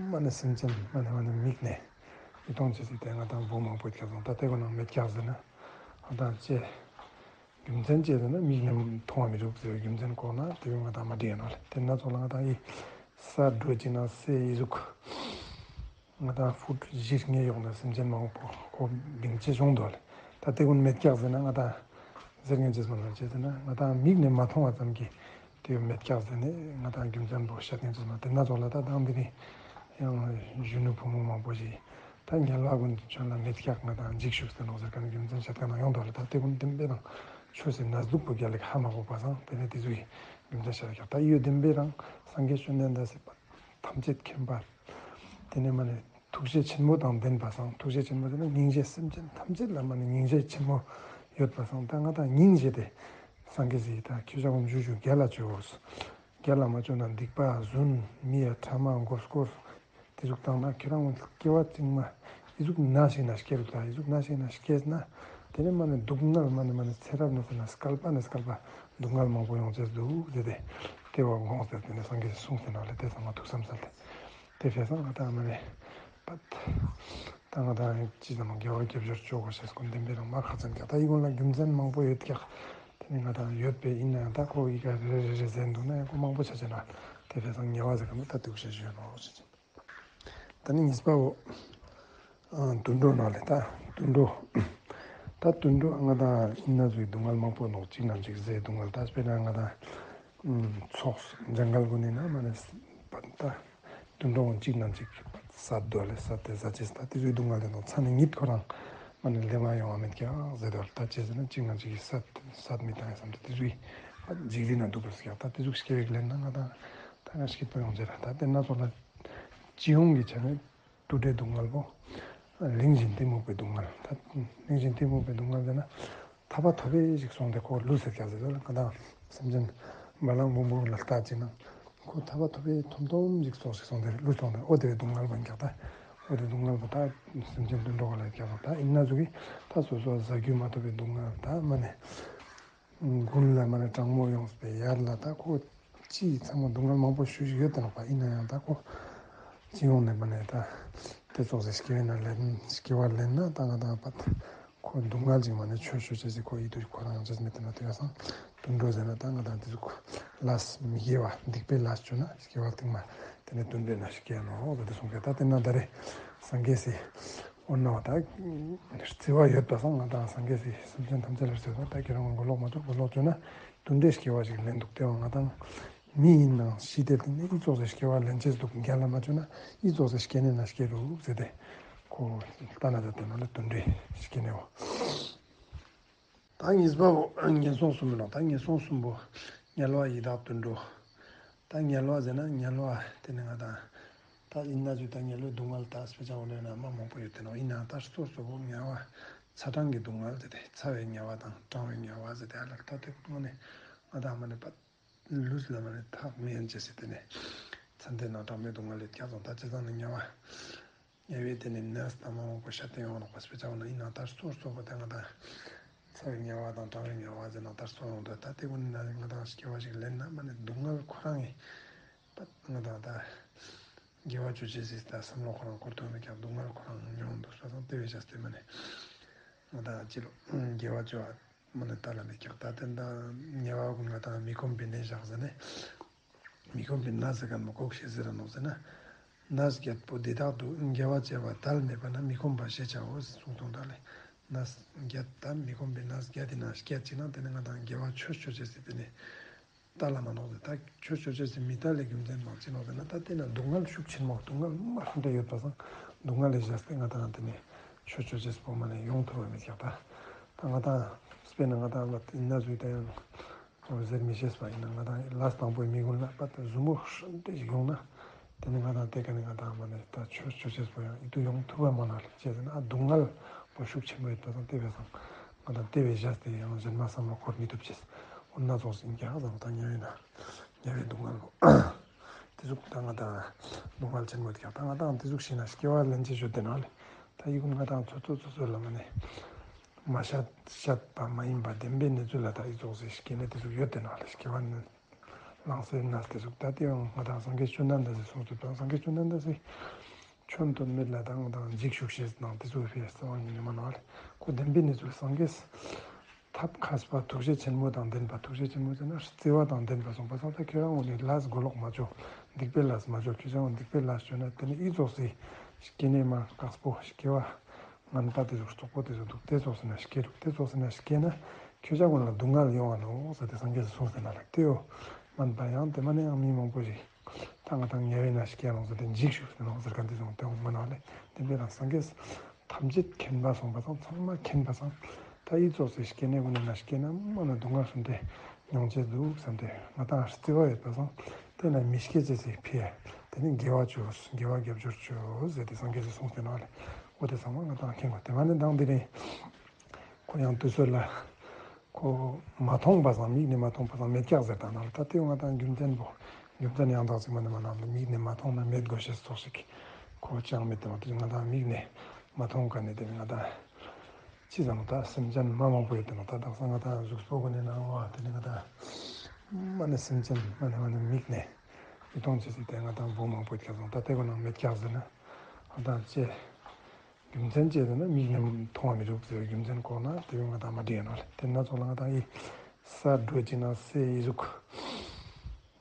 མ་ནི་སེམས་ཅན་མ་ནི་མ་ནི་མིག་ནས་ཡིད་མཐོང་ཅི་ཟིག་དེ་ང་དང་བོ་མང་པོ་ཡོད་ཀྱག་སོང་ད་དེ་གོ་ནང་མེད་ཀྱག་ཟེར་ན་ང་དང་ཅེ། རྒྱུ་མཚན་ཅི་ཟེར་ན་མིག་ནས་མཐོང་བ་མི་རུག་ཟེར་བའི་རྒྱུ་མཚན་གོ་ན་དེ་ཡང་ང་དང་མ་འགྲིག་ཡ་ནོ་ལེ། དེ་ན་ཚོ་ལ་ང་དང་ཡི་ས་འགྲོ་ཅིག་ན་སའི་ཡི་གཟུགས་ང་དང་ཧྥུ་ཊི་བཞི་ལྔ་ཡོང་ན་སེམས་ཅན་མང་པོ་ཁོ་བིང་ཅེ་བྱུང་འདུག་ལེ། ད་དེ་ཀུན་མེད་ཀྱག་ཟེར་ན་ང་དང་ཟེར་མཁན་ཅི་སོང་ན་ཅི་ཟེར་ན་ང་དང་མིག་ནས་མ་མཐོང་བ་ཙམ་གྱིས་དེ་མེད་ཀྱག་ཟེར་ནས་ང་དང་རྒྱུ་མཚན་པོ་བཤད་མཁན་ཅི་སོང་ན་དེ་ན་ཚོ་ལ་ད་དང་དེ་ནི་ཡང་གཞོན་ནུ་བུ་མོ་མང་པོ་ཞིག་ད་ཉལ་བ་ཀུན་ཁྱོད་ལ་མེད་ཀྱག་ང་དང་འཇིགས་ཤུགས་ཟེར་ནོ་ཟེར་ག་ནས་རྒྱུ་མཚན་བཤད་ག་ན་ཡོང་དོ་ལ་ད་དེ་ཀུན་བདེན་པའི་ནང་ཆོས་ཟེར་ན་སྡུག་པོ་རྒྱལ་ལེགས་ཧ་མ་གོ་པ་སང་དེ་ནས་དེ་ཚོའི་རྒྱུ་མཚན་བཤད་ཀྱག་ད་ཡོད་བདེན་པའི་རང་སངས་རྒྱས་བཅོམ་ལྡན་འདས་སེ་ཐམས་ཅད་མཁྱེན་པ། དེ་ནས་མ་ནས་ཐུགས་རྗེ་ཆེན་མོ་དང་ལྡན་པ་སང་ཐུགས་རྗེ་ཆེན་མོ་དེ་ནི་སྙིང་རྗེ་སེམས་ཅན་ཐམས་ཅད་ལ་མ་ནས་སྙིང་རྗེ་ཆེན་མོ་ཡོད་པ་སང་ད་ང་དང་སྙིང་རྗེ་དེ་སངས་རྒྱས་སི་ད་ཁྱེད་ཅག་གུན་ཞུ་ཞུ་རྒྱལ་ལ་བཅོས། རྒྱལ་ལ་མ་བཅོས་ན་སྡིག་པ་རྫུན་མི་ཡ་ཕྲ་མ་མགོ་སྐོར་དེ་ཟུག་བཏང་ན་ཁྱེད་རང་སྐྱེ་བ་རྩིང་མ་ཨི་ཟུག་ན་ཞིག་ན་སྐྱེ་རུ་ད་ཨི་ཟུག་ན་ཞིག་ན་སྐྱེས་ན་དེ་ནས་མ་ནས་སྡུག་བསྔལ་མ་ནས་མ་ནས་ཚེ་རབས་ནས་ཚེ་ན་བསྐལ་པ་ནས་བསྐལ་པ་སྡུག་བསྔལ་མང་པོ་ཡོང་ཚེ་འདུག་ཟེར་ཏེ་དེ་བ་དགོངས་ཟེར་ཏེ་ནས་སངས་རྒྱས་གསུངས་ཟེར་ན་ལས་དེ་ཚང་མ་ཐུགས་བསམ་ས་ལས་དེ་བྱས་ཙང་ང་དང་མ་ནས་པད་ད་ང་དང་ཅི་ཙམ་དགེ་བ་རྒྱབ་སྐྱོར་བཅོ་དགོས་ཤེས་སྐོར་འདི་འདྲ་རང་མ་ཁ་ཚན་ཀྱང་ད་ཡི་གུན་ལ་རྒྱུ་མཚན་མང་པོ་ཡོད་ཀྱང་དེ་ནས་ང་དང་ཡོད་པས་ཡིན་ན་ཡང་ད་ཁོ་ཡི་ག་རེ་རེ་རེ་ཟེར་འདུག་ན་ཡང་ཁོ་མང་པོ་ཆ་ཆེ་ན་དེ་བྱས་ཙང་ཉེ་བ་ཟེར་ག་མི་ད་འདུག་ཤེས་ཞུ་ཡོད་ནོ་ཟེར་གྱི། ད་ནི་གཉིས་པའོ། ཨ། དུད་འགྲོ་ནང་ལས་ད་དུད་འགྲོ། ད་དུད་འགྲོ་ང་དང་ཡིན་ན་ཚོའི་སྡུག་བསྔལ་མང་པོ་ནོག་གཅིག་ནང་གཅིག་ཟས་སྡུག་བསྔལ་ད་དཔེར་ན་ང་དང་ཚོགས་ཇང་གལ་གུན་ནི་ན་མ་ནས་པ་ད་དུད་འགྲོ་གཅིག་ནང་གཅིག་ཟ་འདོད་ལས་ཟ་དེ་ཟ་ཅེས་ད་དེ་ཚོའི་སྡུག་བསྔལ་དེ་ནོག་ཚ་ནི་ཉིད་ཁོ་རང་མ་ནས་ལེ་མ་ཡོང་བ་མེད་ཀྱང་ཟས་འདོད་ད་ཅེས་ཟེར་ན་གཅིག་ནང་གཅིག་ཟ་ཟ་མི་བཏང་ཡ་བསམ་སྟེ་དེ་ཚོའི་འཇིག་རྟེན་ན་འདུག་པ་ཟེར་ཡ་ད་དེ་ཚོ་སྐྱེ་བའི་ལན་ན་ང་དང་ད་ང་སྐྱིད་པོ་ཡོང་ཟེར་ད་དེ་ན་ཚོ་ལ། སྤྱི་ཡོངས་ཀྱི་ཆ་ནས་དུད་འགྲོའི་སྡུག་བསྔལ་པོ། གླིང་བཞིན་གཏི་མུག་པའི་སྡུག་བསྔལ། ད་གླིང་བཞིན་གཏི་མུག་པའི་སྡུག་བསྔལ་ཟེར་ན། ཐར་པ་ཐོབ་པའི་ཞིག་སོང་སྟེ་ཁོ་ལུས་ཟེར་ཀྱང་ཟེར་ལ་ང་དང་སེམས་ཅན་བ་ལང་བུ་མོ་ལ་ལྟ་ཅི་ན། ཁོ་ཐར་པ་ཐོབ་པའི་ཐོམ་ཐོམ་ཞིག་སོང་ཞིག་སོང་སྟེ་ལུས་སོང་སྟེ་ཨོ་དེ་བའི་སྡུག་བསྔལ་པོ་ཀྱང་ད། ཨོ་དེ་སྡུག་བསྔལ་པོ་ད་སེམས་ཅན་དུད་འགྲོ་ག་ལ་ཀྱང་ད་ཡིན་ན་ཟུག་གི་ད་སོ་སོ་ཟ་རྒྱུ་མ་ཐོབ་པའི་སྡུག་བསྔལ་ད་མ་ནས། དགུན་ལ་མ་ནས་གྲང་མོ་ཡོངས་པའི་ཡར་ལ་ད་ཁོ་ཅི་ཚང་མ་སྡུག་བསྔལ་མང་པོ་ཞུ་ཞིག་ཡོད་དེ་ནོག་པ་ཡིན་ན་ཡང་ད་ཁོ་སྤྱི་ཡོངས་ནས་མ་ནས་ད་དེ་ཙོགས་སེ་སྐྱེ་བ་ན་ལེན་སྐྱེ་བ་ལེན་ན་ད་ང་དང་པ་ཁོ་སྡུག་བསྔལ་ཅིག་མ་ནས་ཆོས་ཞུ་ཅེས་ཟེར་ཁོ་ཡིད་དུ་ཁོ་རང་ཡང་ཅེས་མེད་དེ་ན་དེ་ག་སང་དུད་འགྲོ་ཟེར་ན་ད་ང་དང་དེ་ཚོ་ལས་མི་དགེ་བ་སྡིག་པའི་ལས་བཅོས་ན་སྐྱེ་བ་རྟིང་མ་དེ་ནས་དུད་འགྲོའི་ནང་སྐྱེ་ནོག་ཟེར་ཏེ་གསུངས་ཀྱང་ད་དེ་ན་ད་རེ་སངས་རྒྱས་སི། འོ་ན་ད་བརྩེ་བ་ཡོད་པ་སང་ང་དང་སངས་རྒྱས་སི་སེམས་ཅན་ཐམས་ཅད་ལ་བརྩེ་བ་ད་ཁྱེད་རང་མགོ་ལོག་མ་བཅོ་མགོ་ལོག་བཅོ་ན་དུད་འགྲོའི་སྐྱེ་བ་ཞིག་ལེན་འདུག་དེ་བ་ང་དང་མི་ཡིན་ནང་ཤི་དེ་དེ་ནས་ཨི་ཙོགས་སི་སྐྱེ་བ་ལེན་ཅེས་འདུག་རྒྱལ་ལ་མ་བཅོ་ན་ཨི་ཙོགས་སི་སྐྱེ་གནས་ན་སྐྱེ་རུག་ཟེར་ཏེ་ཁོ་ལྟ་ན་ད་དེ་ནང་ལ་དུད་འགྲོའི་སྐྱེ་གནས་འོ། ད་གཉིས་པ་བོ་ངན་སོང་གསུམ་ལོ། ད་ངན་སོང་གསུམ་པོ་དམྱལ་བ་ཡི་དྭགས་དུད་འགྲོ། ད་དམྱལ་བ་ཟེར་ན་དམྱལ་བ་དེ་ནི་ང་དང་ད་ཡིན་ན་ཚོད་ད་དམྱལ་བའི་སྡུག་བསྔལ་ད་སྤེ་ཆ་འོ་ནས་ན་མ་མང་པོ་ཡོད་དེ་ནོ་ཡིན་ནའང་ད་སོ་སོ་བོ་དམྱལ་བ་ཚ་གྲང་གི་སྡུག་བསྔལ་དེ་དེ་ཚ་བའི་དམྱལ་བ་དང་གྲང་བའི་དམྱལ་བ་ཟེར་དེ་ཨ་ལ་ད་དེ་ཀུན་ནས་ང་དང་མ་ནི་པ་ལུས་ལ་མ་ནི་ཐག་མི་ཡན་ཅེས་ཟེར་དེ་ནས་ཚ་འདི་ནང་གྲང་མོའི་སྡུག་བསྔལ་ལས་བསྐྱབས་སོང་ད་ཅི་ཙང་ནི་དམྱལ་བ། དམྱལ་བའི་དེ་ནི་ནས་ད་མ་མང་པོ་ཤ་སྟོན་ཡོང་ནོག་པ་སྤེ་ཆ་འོ་ན་ཡིན་ན་ད་སོ་སོ་བོ་དེ་ང་དང་ཚ་བའི་དམྱལ་བ་དང་གྲང་བའི་དམྱལ་བ་ཟེར་ན་ད་སོ་ཡོང་དུ་ད་དེ་ཀུན་ནི་ན་ང་དང་སྐྱེ་བ་ཞིག་ལེན་ན་མ་ནི་སྡུག་བསྔལ་ཁོ་རང་ངི་པ་ང་དང་ད་དགེ་བ་ཅོ་ཅེས་སི་ད་བསམ་བློ་ཁོ་རང་འཁོར་ཐུབ་མེད་ཀྱང་སྡུག་བསྔལ་ཁོ་རང་མྱོང་འདུག་སོ་སང་དེ་བས་བྱས་ཏེ་མ་ནི་ང་དང་ཅི་ལོ་དགེ་བ་ཅོ་བ་མ་ནི་ད་ལ་མེད་ཀྱང་ད་དེ་ད་དམྱལ་བ་ཀུན་ང་དང་མི་ཁོམ་པའི་གནས་བཞག་ཟེར་ནས། མི་ཁོམ་པའི་ནད་ཟེར་མཁན་མ་གོ་ཤེས་ཟེར་ར་ནོག་ཟེར་ན། ནད་བརྒྱད་པོ་འདི་དག་ཏུ་དགེ་བ་བྱས་པ་དལ་མེད་པ་ན་མི་ཁོམ་པ་ཞེས་བྱའོ་གསུངས་དོན་དག་ལས། ནད་བརྒྱད་དང་མི་ཁོམ་པའི་ནད་བརྒྱད་དེ་ན་སྐད་ཅིག་ན་དེ་ནི་ང་དང་དགེ་བ་ཆོས་ཆོས་ཅེས་ཟེར་དེ་ནི་དལ་ལ་མ་ནོག་ཟེར་ད་ཆོས་ཆོས་ཅེས་ཟེར་མི་དལ་ལས་རྒྱུ་མཚན་མང་ཅི་ནོག་ཟེར་ན་ད་དེ་ན་སྡུག་བསྔལ་ཤུགས་ཆེན་མོ་སྡུག་བསྔལ་མ་ཧྲན་ཏེ་ཡོད་པ་སང་སྡུག་བསྔལ་ལས་བཞག་སྟེ་ང་དང་དེ་ནི་ཆོས་ཆོས་ཅེས་པོ་མ་ནས་ཡོང་ཐུབ་པ་མེད་ཀྱང་ད་ད་ང་དང་དཔེར་ན་ང་དང་ལ་ཡིན་ན་ཟུག་ད་ཡང་། ཟེར་མི་ཤེས་པ་ཡིན་ན་ང་དང་ལས་དང་པོའི་མི་ཀུན་ལ་པ་ད་གཟུགས་པོ་ཧྲན་ཏེ་ཞིག་ཡོང་ན། དེ་ནི་ང་དང་དེ་ག་ནི་ང་དང་མ་ནི་ད་ཆོས་ཆོས་ཅེས་པོ་ཡང་ཡིད་དུ་ཡོང་ཐུབ་པ་མ་ན་ལེ་ཅེས་ཟེར་ན་ཨ་སྡུག་བསྔལ་པོ་ཤུགས་ཆེན་པོ་ཡོད་པ་དང་དེ་བས་སང་ང་དང་དེ་བས་བཞག་སྟེ་ཡང་གཞན་མ་བསམ་བློ་འཁོར་མི་ཐུབ་ཅེས་འོ་ན་ཙོགས་ཡིན་ཀྱང་ཧ་ཅང་ད་དམྱལ་བའི་ན་དམྱལ་བའི་སྡུག་བསྔལ་པོ་དེ་ཟུག་ད་ང་དང་སྡུག་བསྔལ་ཆེན་པོ་དེ་ཀྱང་ད་ང་དང་དེ་ཟུག་ཤེས་ན་སྐྱེ་བ་ལེན་ཅེས་ཞུ་དེ་ན་ལེ་ད་ཡི་ཀུན་ང་དང་ཚོ་ཚོ་ཚོ་ཚོ་ལ་མ་ནི། མ་བཤད་བཤད་པ་མ་ཡིན་པ་བདེན་པའི་གནས་ཚུལ་ལ་ད་ཨི་ཙོགས་སེ་སྐྱེ་གནས་དེ་ཟུག་ཡོད་དེ་ན་ལ་སྐྱེ་བ་ནི་ལང་སེ་ན་དེ་ཟུག་ད་དེ་ཡང་ང་དང་སངས་རྒྱས་བཅོམ་ལྡན་འདས་སེ་གསུངས་ཏེ་དང་སངས་རྒྱས་བཅོམ་ལྡན་འདས་སེ་ཆོས་དོན་མེད་ལ་དང་དང་འཇིགས་ཤུགས་ཤེས་དང་དེ་ཟུག་ཕེ་སེ་བ་ཡིན་ནི་མ་ན་ལེ་ཁོ་བདེན་པའི་གནས་ཚུལ་སངས་རྒྱས་ཐབས་མཁས་པ་ཐུགས་རྗེ་ཆེན་མོ་དང་ལྡན་པ་ཐུགས་རྗེ་ཆེན་མོ་ཟེར་ན་བརྩེ་བ་དང་ལྡན་པ་སོང་པ་སང་ད་ཁྱོད་རང་ངོ་ནས་ལས་མགོ་ལོག་མ་བཅོ་སྡིག་པའི་ལས་མ་བཅོ་ཁྱོད་རང་སྡིག་པའི་ལས་བཅོ་ན་དེ་ནི་ཨི་ཙོགས་སེ་སྐྱེ་གནས་མ་དཀགས་པོ་སྐྱེ་བ། ངན་པ་དེ་ཚོ་རྩོག་པོ་དེ་ཚོ་འདུག་དེ་ཚོ་ཟེར་ན་སྐྱེ་འདུག་དེ་ཚོ་ཟེར་ན་སྐྱེ་ན་ཁྱོད་ཅག་ཀུན་ལ་སྡུག་བསྔལ་ཡོང་བ་ནོ་ཟེར་ཏེ་སངས་རྒྱས་སུ་གསུངས་ཟེར་ན་ལ་དེའོ། མན་པ་ཡང་དེ་མ་ནས་ཡང་མི་མང་པོ་ཞིག་ད་ང་དང་དམྱལ་བའི་ན་སྐྱེ་ནོ་ཟེར་ཏེ་འཇིགས་ཤུགས་ཟེར་ནོ་ཟེར་ག་འདི་སོང་དེ་འོང་མ་ནོ་ལེ་དེ་འདྲ་རང་སངས་རྒྱས་ཐམས་ཅད་མཁྱེན་པ་སོང་པ་སང་ཚང་མ་མཁྱེན་པ་སང་ད་ཨི་ཙོགས་སེ་སྐྱེ་གནས་ཀུན་ནས་ན་སྐྱེ་ན་མ་ན་སྡུག་བསྔལ་སུམ་སྟེ་མྱོང་བྱེད་འདུག་བསམ་སྟེ་ང་དང་བརྩེ་བ་ཡོད་པ་སང་དེ་ན་མི་སྐྱེ་ཅེས་སེ་ཕི་ཡ་དེ་ནི་དགེ་བ་བཅོས་དགེ་བ་རྒྱབ་སྐྱོར་བཅོས་ཟེར་ཏེ་སངས་རྒྱས་སུ་གསུངས་ཟེར་ནོ་ལེ་འོ་དེ་ཚང་མ་ང་དང་མཁྱེན་དགོས་དེ་མ་ནི་དང་དེ་རིང་། ཁོ་ཡང་དུས་ཚོད་ལ། ཁོ་མ་མཐོང་པ་སང་མིག་ནས་མ་མཐོང་པ་སང་མེད་ཀྱག་ཟེར་དང་ན་ལ་ད་དེ་ང་དང་རྒྱུ་མཚན་པོ། རྒྱུ་མཚན་ཡང་དག་ཅིག་མ་ནས་མ་ནང་ལ་མིག་ནས་མ་མཐོང་ན་མེད་དགོས་ཤེས་ཚོགས་ཤིག་ཁོ་ཅང་མེད་དེ་ང་དང་མིག་ནས་མ་མཐོང་ག་ནས་དེ་ང་དང་། ཅི་ཙམ་ད་སེམས་ཅན་མ་མང་པོ་ཡོད་དེ་ན་ད་དག་ས་ང་དང་གཟུགས་པོ་གོ་ནས་ནང་བ་དེ་ནས་ང་དང་། མ་ནས་སེམས་ཅན་མ་ནས་མ་ནས་མིག་ནས་མི་མཐོང་ཅེས་ཟེར་ཏེ་ང་དང་བོ་མང་པོ་ཡོད་ཀྱག་སོང་ད་དེ་གོ་ནང་མེད་ཀྱག་ཟེར་ན་ང་དང་ཅེ། རྒྱུ་མཚན་བཅས་ན་མིག་ནས་མཐོང་བ་མི་འདུག་ཟེར་བའི་རྒྱུ་མཚན་གོ་ན་དེ་ཡང་ང་དང་མ་འགྲིག་ཡ་ནོ་ལེ། དེ་ན་ཚོ་ལ་ང་དང་ཡི་ས་འགྲོ་ཅིག་ན་སའི་ཡི་གཟུགས་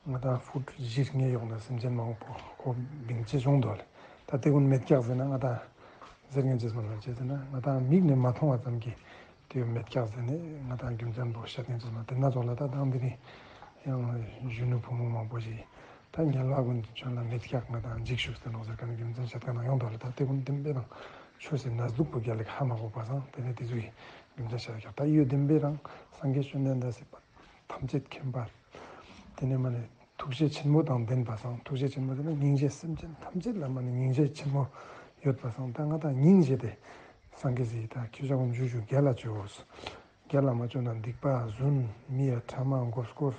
ང་དང་ཧྥུ་ཊི་བཞི་ལྔའི་ཡོག་ན་སེམས་ཅན་མང་པོ་ཁོ་བིང་ཅེ་བྱུང་འདུག་ལེ། ད་དེ་ཀུན་མེད་ཀྱག་ཟེར་ན་ང་དང་ཟེར་ངན་ཅེས་མ་ལ་བྱས་ཟེར་ན་ང་དང་མིག་ནས་མ་མཐོང་བ་ཙམ་གྱིས་དེ་མེད་ཀྱག་ཟེར་ནས་ང་དང་རྒྱུ་མཚན་པོ་བཤད་ངན་ཅེས་མ་དེ་ན་ཚོ་ལ་ད་དང་དེ་རིང་ཡང་གཞོན་ནུ་ཕོ་མོ་མང་པོ་ཞིག་ད་དམྱལ་བ་ཀུན་གྱི་ཁྱོན་ལ་མེད་ཀྱག་ང་དང་འཇིགས་ཤུགས་ཟེར་ནོ་ཟེར་ག་ནི་རྒྱུ་མཚན་བཤད་ག་ན་ཡོང་དོ་ལ་ད་དེ་ཀུན་བདེན་པའི་རང་ཆོས་སེ་ན་སྡུག་པོ་རྒྱལ་ལེགས་ཧ་མ་གོ་པ་སང་དེ་ནས་དེ་ཚོའི་རྒྱུ་མཚན་བཤད་ཀྱག་ད་ཡོད་བདེན་པའི་རང་སངས་རྒྱས་བཅོམ་ལྡན་འདས་སེ་ཐམས་ཅད་མཁྱེན་པ། དེ་ནས་མ་ནས་ཐུགས་རྗེ་ཆེན་མོ་དང་ལྡན་པ་སང་ཐུགས་རྗེ་ཆེན་མོ་དེ་ནི་སྙིང་རྗེ་སེམས་ཅན་ཐམས་ཅད་ལ་མ་ནས་སྙིང་རྗེ་ཆེན་མོ་ཡོད་པ་སང་ད་ང་དང་སྙིང་རྗེ་དེ་སངས་རྒྱས་སེ་ད་ཁྱོད་ཅག་ཀུན་འཇུ་འཇུ་རྒྱལ་ལ་བཅོས། རྒྱལ་ལ་མ་བཅོས་ན་སྡིག་པ་རྫུན་མི་ཡ་ཕྲ་མ་མགོ་སྐོར།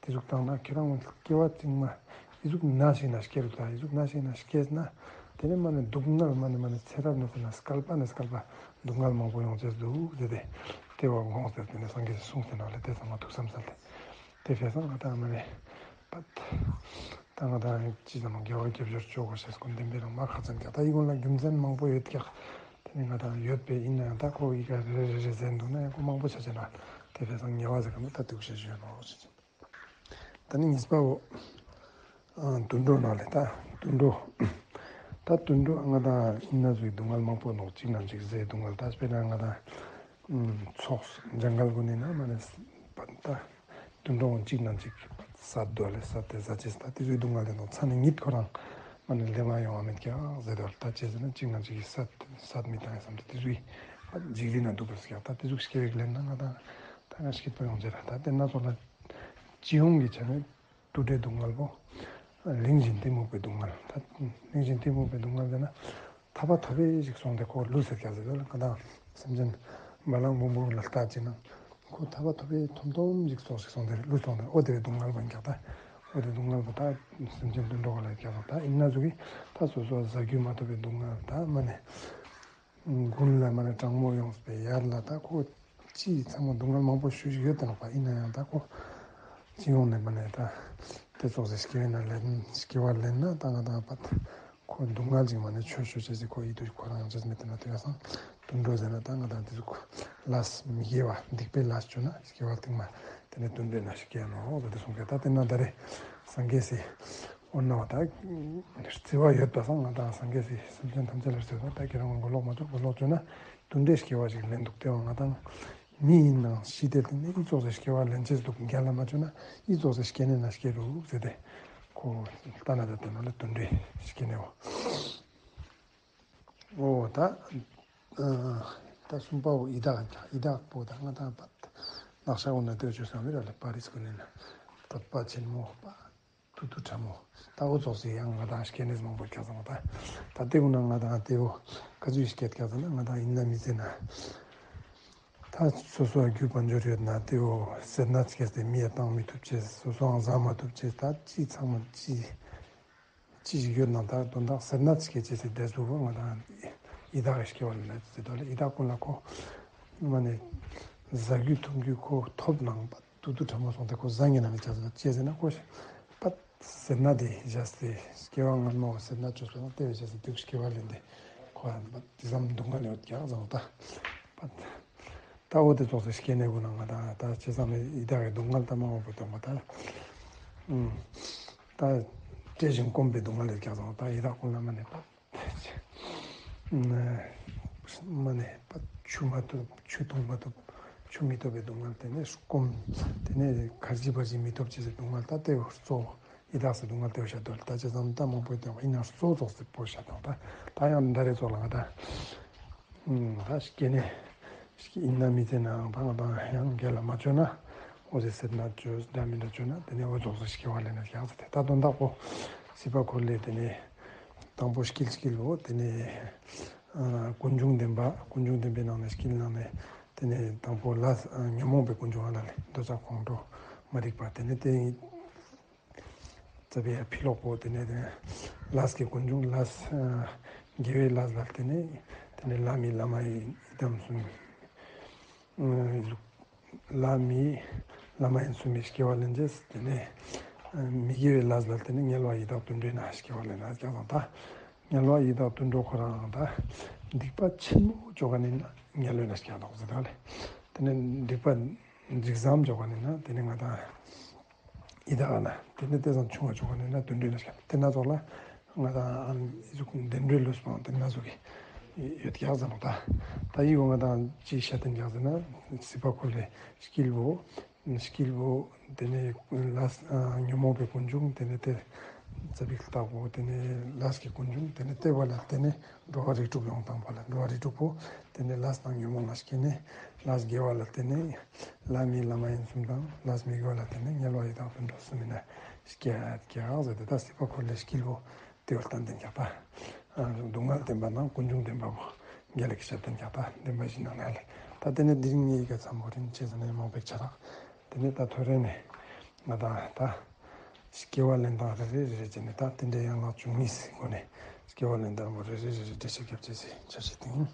དེ་ཟུག་བཏང་ན་ཁྱེད་རང་སྐྱེ་བ་རྩིང་མ་ཨི་ཟུག་ན་ཞིག་ན་སྐྱེ་རུ་ད་ཨི་ཟུག་ན་ཞིག་ན་སྐྱེས་ན་དེ་ནས་མ་ནས་སྡུག་བསྔལ་མ་ནས་མ་ནས་ཚེ་རབས་ནས་ཚེ་ན་བསྐལ་པ་ནས་བསྐལ་པ་སྡུག་བསྔལ་མང་པོ་ཡོང་ཅེས་འདུག་ཟེར་ཏེ་དེ་བ་དགོངས་ཟེར་དེ་ནས་སངས་རྒྱས་སུ་གསུངས་ཟེར་ན་ལས་དེ་ཚང་མ་ཐུགས་བསམ་ཟེར་ཏེ་དེ་བས་སང་ང་དང་མ་ནས་པད་ད་ང་དང་ཅི་ཙམ་དགེ་བ་རྒྱབ་སྐྱོར་བཅོ་དགོས་ཤེས་ཀུན་བདེན་པའི་རང་མ་ཁ་ཚན་ཀྱང་ད་ཡི་ཀུན་ལ་རྒྱུ་མཚན་མང་པོ་ཡོད་ཀྱག་དེ་ནས་ང་དང་ཡོད་པའི་ཡིན་ན་ཡང་ད་ཁོ་ཡི་ག་རེ་རེ་རེ་ཟེར་འདུག་ན་ཡང་ཁོ་མང་པོ་ཆ་ཆེ་ན་དེ་བས་སང་ཉེ་བ་ཟེར་ག་མི་ད་དུག་ཤེས་ཞུ་ནོ་ཟེར། ད་ནི་གཉིས་པ་བོ། ཨ། དུད་འགྲོ་ནང་ལས་ད་དུད་འགྲོ། ད་དུད་འགྲོ་ང་དང་ཡིན་ན་ཚོའི་སྡུག་བསྔལ་མང་པོ་ནོག་གཅིག་ནང་གཅིག་ཟས་སྡུག་བསྔལ། ད་དཔེར་ན་ང་དང་ཚོགས་ཇང་གལ་གུན་ནི་ན་མ་ནས་ད་དུད་འགྲོ་གུན་གཅིག་ནང་གཅིག་བསད་འདུག་ལས་བསད་དེ་ཟ་ཅེས། ད་དེ་ཚོའི་སྡུག་བསྔལ་དེ་ནོག་ཚ་ནི་ཉིད་ཁོ་རང་མ་ནས་ལེ་མ་ཡོང་བ་མེད་ཀྱག་ཟེར་དུ་ད་ཅེས་ཟེར་ན་གཅིག་ནང་གཅིག་གིས་བསད་བསད་མི་བཏང་ཡ་བསམ་སྟེ་དེ་ཚོའི་འཇིགས་རི་ན་འདུག་པ་ཟེར་ཀྱག་ད་དེ་ཚོ་སྐྱེ་བའི་ལན་ན་ང་དང་ད་ང་སྐྱིད་པོ་ཡོང་ཅེས་ར། ད་དེ་ན་ཚོ་ལ་སྤྱི་ཡོངས་ཀྱི་ཆ་ནས། དུད་འགྲོའི་སྡུག་བསྔལ་པོ། གླིང་བཞིན་གཏི་མུག་པའི་སྡུག་བསྔལ། ད་གླིང་བཞིན་གཏི་མུག་པའི་སྡུག་བསྔལ་དེ་ན། ཐར་པ་ཐོབ་པའི་ཞིག་སོང་སྟེ་ཁོ་ལུས་ཟེར་ཀྱག་ཟེར་ལ་ང་དང་སེམས་ཅན་བ་ལང་བུང་བུ་ལ་ལྟ་ཅི་ན། ཁོ་ཐར་པ་ཐོབ་པའི་ཐོམ་ཐོམ་ཞིག་སོང་ཞིག་སོང་སྟེ་ལུས་སོང་སྟེ་ཨོ་དེ་བའི་སྡུག་བསྔལ་པོ་ཡིན་ཀྱག་ད། ཨོ་དེ་སྡུག་བསྔལ་པོ་ད་སེམས་ཅན་དུད་འགྲོ་ག་ལ་ཡོད་ཀྱག་ད་ཡིན་ན་ཟུག་གི་ད་སོ་སོ་ཟ་རྒྱུ་མ་ཐོབ་པའི་སྡུག་བསྔལ་ད་མ་ནས། དགུན་ལ་མ་ནས་གྲང་མོ་ཡོངས་པའི་ཡར་ལ་ད་ཁོ་ཅི་ཚང་མ་སྡུག་བསྔལ་མང་པོ་ཞུ་ཞིག་ཡོད་དེ་ནོག་པ། ཡིན་ན་ཡང་ད་ཁོ་སྤྱི་ཡོངས་ནས་མ་ནས་ད་དེ་ཙོགས་སེ་སྐྱེ་བ་ན་ལེན་སྐྱེ་བ་ལེན་ན་ད་ང་དང་པ་ཁོ་སྡུག་བསྔལ་ཅིག་མ་ནས་ཆོས་ཞུ་ཅེས་ཟེར་ཁོ་ཡིད་དུ་ཁོ་རང་ཅེས་མེད་དེ་ན་དེ་ག་སང་དུད་འགྲོ་ཟེར་ན་ད་ང་དང་དེ་ཚོ་ལས་མི་དགེ་བ་སྡིག་པའི་ལས་བཅོས་ན་སྐྱེ་བ་སྟིང་མ་དེ་ནས་དུད་འགྲོའི་ནང་སྐྱེ་ནོག་ཟེར་དེ་གསུང་གི་ད་དེ་ན་ད་རེ་སངས་རྒྱས་སི། འོ་ན་བ་ད་བརྩེ་བ་ཡོད་པ་སང་ང་དང་སངས་རྒྱས་སི་སེམས་ཅན་ཐམས་ཅད་ལ་བརྩེ་བ་ད་ཁྱེད་རང་མགོ་ལོག་མ་ཆོག་མགོ་ལོག་བཅོས་ན་དུད་འགྲོའི་སྐྱེ་བ་ཞིག་ལེན་འདུག་སྟེ་བ་ང་དང་མི་ཡིན་ནང་ཤི་དེ་དེ་ནས་ཨི་ཙོགས་སེ་སྐྱེ་བ་ལེན་ཅེས་འདུག་རྒྱལ་ལ་མ་བཅོས་ན་ཨི་ཙོགས་སེ་སྐྱེ་ནས་ན་སྐྱེ་རུག་ཟེར་ཏེ་ཁོ་ལྟ་ན་ད་དེ་ནང་ལ་དུད་འགྲོའི་སྐྱེ་ནས་འོ། འོ་ད་ད་གསུམ་པ་བོ་ཡི་དྭགས་ཡི་དྭགས་པོ་ད་ང་དང་པ་ནག་ཤ་འོ་ན་ལྟོས་བཅོས་སམ་མི་ར་ལ་པ་རིས་ཀུན་ནས་ན་གྲོད་པ་ཆེན་མོ་པ། ཏུ་ཏུ་ཁྲ་མོ། ད་འུ་ཚོགས་སི་ཡང་ང་དང་སྐྱེ་གནས་མང་པོ་སྐྱག་ཙང་ད། ད་ལྟེ་འུ་ན་ང་དང་ལྟེ་འུ་ཀ་ཚུལ་སྐྱེད་སྐྱག་ཙང་ན་ང་དང་ཡིན་ན་མི་ཚེ་ན། ད་སོ་སོ་རྒྱུ་དཔལ་འབྱོར་ཡོད་ན་ལྟེ་འུ་སེར་སྣ་སྐྱེས་ཏེ་མི་ཡ་བཏང་མི་ཐུབ་ཅེས་སོ་སོའང་བཟའ་མ་ཐུབ་ཅེས་ད་ཅི་ཚང་མ་ཅི། ཅི་ཞིག་ཡོད་ན་ད་དོན་དག་སེར་སྣ་སྐྱེ་ཅེས་སི་འབྲས་བུ་ང་དང་ཡི་དྭགས་སྐྱེ་བ་ལ་ཟེར་དོ་ལ་ཡི་དྭགས་ཀུན་ལ་ཁོ། མ་ནས་བཟའ་རྒྱུ་འཐུང་རྒྱུ་ཁོ་ཐོབ་ནང་པ། ཏུ་ཏུ་ཁྲ་མོ་སོང་སྟེ་ཁོ་བཟང་ངན་ན་མི་བྱ་ཟེར་ན་ཅི་ཟེར་ན་ཁོ་ཤི་པད་ཟེར་ན་དེ་བཞག་སྟེ་སྐྱེ་བ་སྔ་མ་བོ་ཟེར་ན་ཅོ་སོང་ལྟེ་བའི་བྱ་ཟེར་དུག་སྐྱེ་བ་ལེན་ཏེ་ཁོ་ཡང་པད་དེ་ཙམ་སྡུག་བསྔལ་ཡོད་ཀྱག་བཟང་ད་པད་ད་འོ་དེ་ཙོགས་སེ་སྐྱེ་གནས་ཀུན་ན་ང་ད་ད་ཅི་ཙམ་ཡི་དྭགས་ཀྱི་སྡུག་བསྔལ་ད་མ་འོངས་པ་དང་པ་ད་ཨུམ་ད་བཀྲེས་ཤིང་སྐོམ་པའི་སྡུག་བསྔལ་ཡོད་ཀྱག་བཟང་ད་ཡི་དྭགས་ཀུན་ལ་མ་ནས་པད། མ་ནས་པ་ཆུ་མ་ཐོབ་ཆུ་འཐུང་མ་ཐོབ་ཆུ་མི་ཐོབ་པའི་སྡུག་བསྔལ་དེ་ནས་སྐོམ། དེ་ནས་གར་གྱི་བར་གྱི་མི་ཐོབ་ཅེས་སི་སྡུག་བསྔལ་ད་ལྟེ་བ་གཙོ་བོ་ཡི་དྭགས་སི་སྡུག་བསྔལ་ལྟེ་བ་བཤད་དོ་ད་ཅི་ཙམ་ད་མང་པོའི་ལྟེ་བ་ཡིན་ན་གཙོ་ཙོགས་སི་པོ་བཤད་དོ་ད་ད་ཡང་འདྲ་རེ་ཙོགས་ལ་ང་ད་ད་སྐྱེ་ནས་ཡིན་ན་མི་ཚེ་ནའང་ད་ང་ད་ཡང་རྒྱལ་ལ་མ་བཅོས་ན་འོ་ཟེ་སེར་སྣ་བཅོས་འདྲ་མི་འདྲ་བཅོས་ན་དེ་ནས་འོ་ཙོགས་སི་སྐྱེ་བ་ལེན་ན་ཡག་ཟེར་ཏེ་ད་དོན་དག་པོ་སྲིད་པ་འཁོར་ལོའི་དེ་ནས། དང་པོ་དཀྱིལ་དཀྱིལ་འོ་དེ་ནས་ཨ་ཀུན་འབྱུང་བདེན་པ་ཀུན་འབྱུང་བདེན་པའི་ནང་ནས་དཀྱིལ་ནང་ནས་དེ་ནས་དང་པོ་ལ་ཉོན་མོངས་པའི་ཀུན་འབྱུང་ཨ་ལ་ལས་འདོད་ཆགས་ཁོང་ཁྲོ་མ་རིག་པ་དེ་ནས་དེ་རྩ་བའི་ཕི་ལོག་པོ་དེ་ནས་དེ་ནས་ལས་ཀྱི་ཀུན་འབྱུང་ལས་དགེ་བའི་ལས་ལ་དེ་ནས་དེ་ནས་ལྷ་མི་ལྷ་མ་ཡི་ཡི་དམ་གསུམ། ལྷ་མི་ལྷ་མ་ཡིན་གསུམ་པའི་སྐྱེ་བ་ལེན་ཅེས་དེ་ནས་མི་དགེ་བའི་ལས་ལ་དེ་ནས་དམྱལ་བ་ཡི་དྭགས་དུད་འགྲོའི་ནང་སྐྱེ་བ་ལེན་ན་ཀྱང་དང་ད་དམྱལ་བ་ཡི་དྭགས་དུད་འགྲོ་ཁོ་རང་ད་སྡིག་པ་ཆེན་མོ་བཅོ་ག་ནི་ན་དམྱལ་བའི་ནང་སྐྱེ་བ་ཟེར་ད་ལེ་དེ་ནས་སྡིག་པ་འཇིགས་ཙམ་བཅོ་ག་ནི་ན་དེ་ནས་ང་དང་ཡི་དྭགས་ན་དེ་ནས་དེ་ཙམ་ཆུང་བ་བཅོ་ག་ནི་ན་དུད་འགྲོའི་ནང་སྐྱེ་དེ་ན་ཚོགས་ལ། ང་དང་ཨ་ནི་ཨི་ཟུག་བདེ་འགྲོའི་ལུས་སྤངས་དེ་ན་ཟུག་གི་ཡོད་ཀྱག་ཟེར་ནོ་ད། ད་ཡི་བོ་ང་དང་ཅི་ཤ་དན་ཀྱག་ཟེར་ན་སྲིད་པ་འཁོར་ལོའི་དཀྱིལ་འོ། དཀྱིལ་འོ། དེ་ནས་ལས་ཉོན་མོངས་པའི་ཀུན་འབྱུང་དེ་ནས་དེ་རྩ་བིག་ལྟ་བུ་དེ་ནས་ལས་ཀྱི་ཀུན་འབྱུང་དེ་ནས་ལྟེ་བ་ལ་དེ་ནས་འགྲོ་བ་རིགས་དྲུག་ཡོངས་དང་པོ་ལ་འགྲོ་བ་རིགས་དྲུག་པོ་དེ་ནས་ལས་དང་ཉོན་མོངས་ལ་སྐྱེ་ནས་ལས་དགེ་བ་ལ་དེ་ནས་ལྷ་མི་ལྷ་མ་ཡིན་གསུམ་དང་ལས་མི་དགེ་བ་ལ་དེ་ནས་དམྱལ་བ་ཡི་དྭགས་དུད་འགྲོ་གསུམ་ཡིན་ན་སྐྱེ་ཀྱག་ཟེར་ཏེ་ད་སྲིད་པ་འཁོར་ལོའི་དཀྱིལ་འོ། དེ་བར་ལྟ་འདི་འཇག་པ། སྡུག་བསྔལ་བདེན་པ་དང་ཀུན་འབྱུང་བདེན་པ་པོ། རྒྱལ་ལ་ཤ་དན་འཇག་པ་བདེན་པ་བཞི་ནང་ན་ལས། ད་དེ་ནས་འདི་རིང་ངའི་ག་ཚམ་བོ་རིན་ཆེ་ཟེར་ནས་མང་པོ་ཆ་རག་དེ་ནས་ད་ཐོ་རེ་ནས་ང་དང་ད་སྐྱེ་བ་ལེན་སྟངས་རེ་རེ་རེ་རེ་བྱས་ནས་ད་དེ་འདྲའི་ཡན་ལག་བཅུ་གཉིས་སྒོ་ནས་སྐྱེ་བ་ལེན་སྟངས་པོ་རེ་རེ་རེ་རེ་འགྲེལ་བཤད་རྒྱབ་བྱས་སའི་འཆར་གཞི་དེ་ཡིན།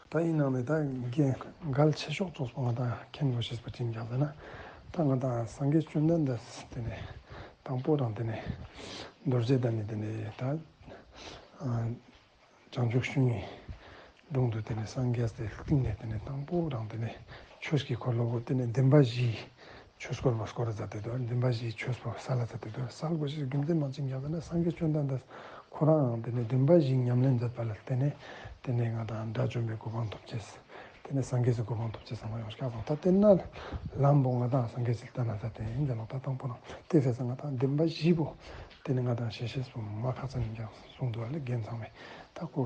ད་ཡིན་ནང་ནས་ད་འགན་གལ་ཆེ་ཤོས་ཚོགས་པ་ང་དང་མཁྱེན་དགོས་ཤེས་པ་ཅི་འཇག་ཟེར་ན། ད་ང་དང་སངས་རྒྱས་བཅོམ་ལྡན་འདས་དེ་ནས་དང་པོ་རང་དེ་ནས་རྡོ་རྗེ་གདན་ནས་དེ་ནས་ད་བྱང་ཆུབ་ཤིང་གི་དྲུང་དུ་དེ་ནས་སངས་རྒྱས་དེ་སྟིང་ནས་དེ་ནས་དང་པོ་རང་དེ་ནས་ཆོས་ཀྱི་འཁོར་ལོ་བོ་དེ་ནས་བདེན་པ་བཞིའི་ཆོས་འཁོར་བ་སྐོར་ར་མཛད་དེ་འདུག་བདེན་པ་བཞིའི་ཆོས་པོ་སལ་ལ་མཛད་དེ་འདུག་སལ་དགོས་ཤེས་རྒྱུ་མཚན་མང་ཅིག་འཇག་ཟེར་ན་སངས་རྒྱས་བཅོམ་ལྡན་འདས་ ཁོ་རང་དེ་ནས་བདེན་པ་བཞི་ཉམས་ལེན་མཛད་པ་ལ་བརྟེན་ནས་དེ་ནས་ང་དང་དགྲ་བཅོམ་པའི་གོ་འཕང་ཐོབ་ཅེས། དེ་ནས་སངས་རྒྱས་སུ་གོ་འཕང་ཐོབ་ཅེས་ཚང་མ་ཡོང་ཤག་སོང་། ད་དེ་ན་ལམ་པོ་ང་དང་སངས་རྒྱས་སུ་ལྟ་ན་ད་དེ་ཡིན་ཟེར་ནོ། ད་དང་པོ་ན་དེ་ཟེར་ས་ང་དང་བདེན་པ་བཞི་པོ་དེ་ནས་ང་དང་ཤེས་ཤེས་པོ་མ་ཁག་ཚན་ཀྱང་གསུངས་འདུག་ཨ་ལེ། རྒན་ཚང་མས་ད་ཁོ་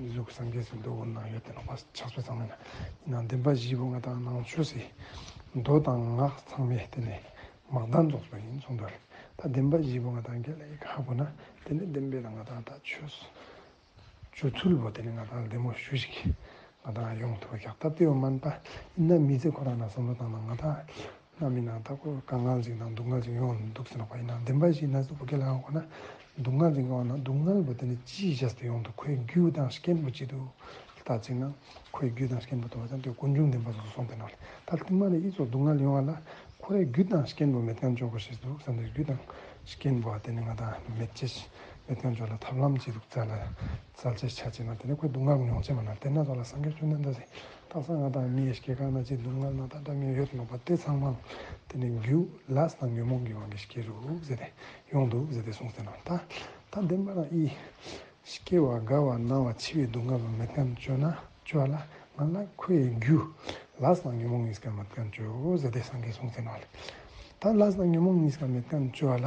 གཟུགས་སངས་རྒྱས་སུ་འདུག་འོ་ན་ཡོད་དེ་ནོ་པ་ཆགས་པའི་ཚང་མས་ན་ཡིན་ན་བདེན་པ་བཞི་པོ་ང་དང་ནང་ཆོས་སི་མདོ་དང་སྔགས་ཚང་མས་དེ་ནས་མ་བདེན་རྫོགས་པ་ཡིན་གསུངས་འདུག་ཨ་ལེ། ད་བདེན་པ་བཞི་པོ་ང་དང་རྒྱལ་ལ་ཡི་ཁ་པོ་ན་དེ་ནས་བདེན་པའི་ལ་ང་དང་ད་ཆོས་སྤྱོད་ཚུལ་བོ་དེ་ནི་ང་དང་ལྡེ་མོ་ཞུ་ཞིག་ང་དང་ཡོང་ཐུབ་ཀྱག་ད་ལྟེ་བ་མན་པ་ཡིན་ན་མི་ཚེ་ཁོ་རང་ན་བསམ་བློ་བཏང་ན་ང་དང་ན་མི་ན་ད་ཁོ་དཀའ་ངལ་ཅིག་དང་སྡུག་བསྔལ་ཅིག་ཡོང་འདུག་ཟེར་ན་པ་ཡིན་ན་བདེན་པ་ཞིག་ན་གཟུགས་པོ་སྐྱེ་ལ་ཡོང་ཁོ་ན་སྡུག་བསྔལ་ཅིག་ཡོང་ན་སྡུག་བསྔལ་བོ་དེ་ནི་ཅིའི་བཞག་སྟེ་ཡོང་འདུག་ཁོའི་རྒྱུ་དང་རྐྱེན་བོ་ཅི་འདུག་ལྟ་ཅིག་ན་ཁོའི་རྒྱུ་དང་རྐྱེན་བོ་དོ་བ་ཙམ་དེ་ཀུན་འབྱུང་བདེན་པ་སོགས་སུ་སོང་སྟེ་ན་ལ་ད་རྟིང་མ་ནི་ཨི་ཚོ་སྡུག་བསྔལ་ཡོང་བ་ལ་ཁོ་རའི་རྒྱུ་དང་རྐྱེན་པོ་མེད་མཁན་ཅོག་གོ་ཤེས་འདུག་བསམ་སྟེ་རྒྱུ་དང་རྐྱེན་པོ་དེ་ནི་ང་དང་མེད་ཅེས་མེད་མཁན་ཅོག་ལ་ཐབས་ལམ་ཅིག་འདུག་རྩ་ལ་རྩལ་ཅེས་ཆ་ཅེས་ན་དེ་ནི་ཁོའི་སྡུག་བསྔལ་མྱོང་ཅེས་མ་ན་དེ་ན་ཚོ་ལ་སངས་རྒྱས་བཅོམ་ལྡན་འདས་སི་དག་ས་ང་དང་མི་ཡི་སྐྱེ་རྒ་ན་འཆི་སྡུག་བསྔལ་ན་ད་འདྲ་མི་ཡོད་ནོ་པ་དེ་ཚང་མ་དེ་ནི་རྒྱུ་ལས་དང་ཉོན་མོངས་ཀྱི་དབང་གིས་སྐྱེ་རུག་ཟེར་ཏེ་ཡོང་འདུག་ཟེར་ཏེ་གསུངས་ཟེར་ན་ད་ད་བདེན་པ་རང་ཨི། སྐྱེ་བ་རྒ་བ་ན་བ་འཆི་བའི་སྡུག་བསྔལ་མེད་མཁན་བཅོས་ན་བཅོས་ལ་ང་ལ་ཁོའི་རྒྱུ་ལས་དང་ཉོན་མོངས་གཉིས་ཀ་མེད་མཁན་བཅོས་ཟེར་ཏེ་སངས་རྒྱས་གསུངས་ཟེར་ནོ་ལེ། ད་ལས་དང་ཉོན་མོངས་གཉིས་ཀ་མེད་མཁན་བཅོས་ལ་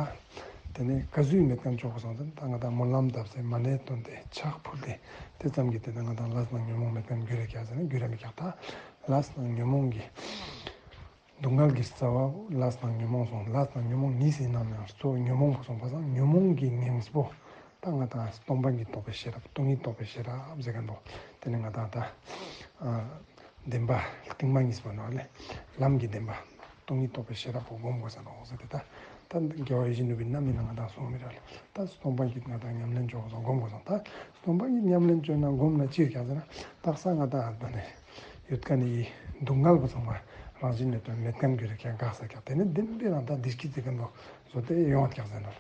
དེ་ནས་ག་ཟུག་མེད་མཁན་བཅོས་གོ་སོང་ཙང་ད་ང་དང་སྨོན་ལམ་བཏབ་སྟེ་མ་ཎི་བཏོན་ཏེ་ཕྱག་ཕུལ་ཏེ་དེ་ཙམ་གྱིས་དེ་ནས་ང་དང་ལས་དང་ཉོན་མོངས་མེད་མཁན་རྒྱུ་རེ་ཀྱག་ཟེར་ན་རྒྱུ་རེ་མི་ཀྱག་ད་ལས་དང་ཉོན་མོངས་ཀྱི་སྡུག་བསྔལ་གྱི་རྩ་བ་ལས་དང་ཉོན་མོངས་སོང་། ལས་དང་ཉོན་མོངས་གཉིས་ཟེར་ན་ཡང་གཙོ་བོ་ཉོན་མོངས་པོ་སོང་པ་སང་ཉོན་མོངས་ཀྱི་ངན་པོ་ད་ང་དང་སྟོང་པ་ཉིད་རྟོགས་པའི་ཤེས་རབ་སྟོང་ཉིད་རྟོགས་པའི་ཤེས་རབ་ཟེར་མཁན་པོ་དེ་ནི་ང་དང་ད་བདེན་པ་རྟིང་མ་གཉིས་པོ་ནོ་ལེ། ལམ་གྱི་བདེན་པ་སྟོང་ཉིད་རྟོགས་པའི་ཤེས་རབ་པོ་སྒོམ་དགོས་ས་ནོ་ཟེར་ཏེ་ད་ད་རྒྱལ་བ་ཡིད་བཞིན་ནོར་བུའི་རྣམ་སྨིན་ལ་ང་དང་གསུངས་མི་ར་ལེ། ད་སྟོང་པ་ཉིད་ང་དང་ཉམས་ལེན་བཅོས་སོང་སྒོམ་དགོས་སོང་ད་སྟོང་པ་ཉིད་ཉམས་ལེན་བཅོས་ན་སྒོམ་ན་ཅིར་ཀྱང་ཟེར་ན་དག་ས་ང་དང་ཨ་ད་ནི། ཡོད་མཁན་ནི་ཡི་སྡུག་བསྔལ་པོ་ཚང་མ་རང་བཞིན་མེད་པའི་མེད་མཁན་གྱི་རིགས་ཀྱང་འགག་ས་ཀྱང་དེ་ནི་བདེན་པའི་རང་ད་བདེ་སྐྱིད་ཀྱི་ཀུན་ཏུ་བཟོ་སྟེ་ཡོང་བ་ཀྱང་ཟེར་ནོ།